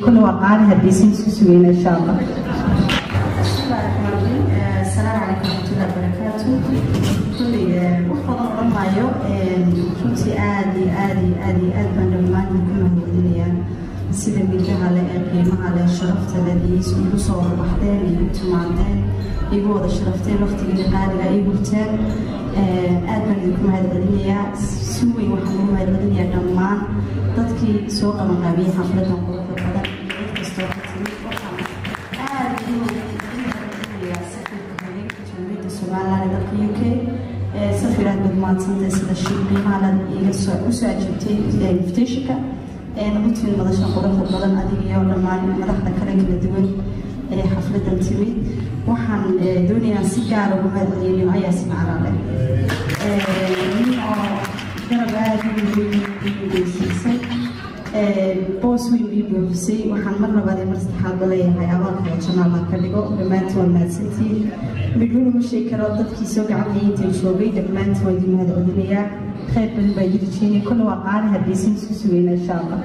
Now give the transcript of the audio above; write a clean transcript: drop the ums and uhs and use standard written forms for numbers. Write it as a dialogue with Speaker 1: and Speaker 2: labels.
Speaker 1: Kule waa qaali Hargeysa, isku sugayna insha Allah.
Speaker 2: Asalaamu calaykum waraxmatullahi wabarakaatu. Kulley wax badan odhan maayo. Runtii aad iyo aad iyo aad iyo aad baan dhammaan ku mahadcelinayaa sida midlaha leh ee qiimaha leh, sharafta leh igu soo wadabaxdeen, igu timaadeen, igu wada sharafteen, waqtigiina qaaliga ii hurteen. Aad baan idinku mahadcelinayaa. Si weyn waxaan ugu mahadcelinayaa dhammaan dadkii soo qabanqaabiyey xafladan quruxda badan iyo cid kastoo ka timid. Waxaan aad ugu mahadcelinayaa safiirka haweenka Jamhuuriyadda Somaliland ee dalka UK. Safir, aad baad mahadsantahay sida shi qiimaha leh iga soo usoo ajiibtay invitationka nagu timid madasha quruxda badan, adiga iyo dhammaan madaxda kale kala duwan ee xafladan timid. Waxaan doonayaa si gaar ugu mahadceliyo Nimco Yaasin Caraale, nin oo garab aad u weyn geysiisay, boos weyn ii buuxisay. Waxaan mar labaad iyo mar saddexaadba leeyahay abaalka janno Allah ka dhigo. Dhammaantiin waa mahadsantihiin. Midhuna ma sheegi karo dadkii soo gacan inta joogay. Dhammaantiin waa idin mahad celinayaa. Khayr badan baa jiri jiinay. Kulle waa qaali Hargeysa, isku sugayna insha Allah.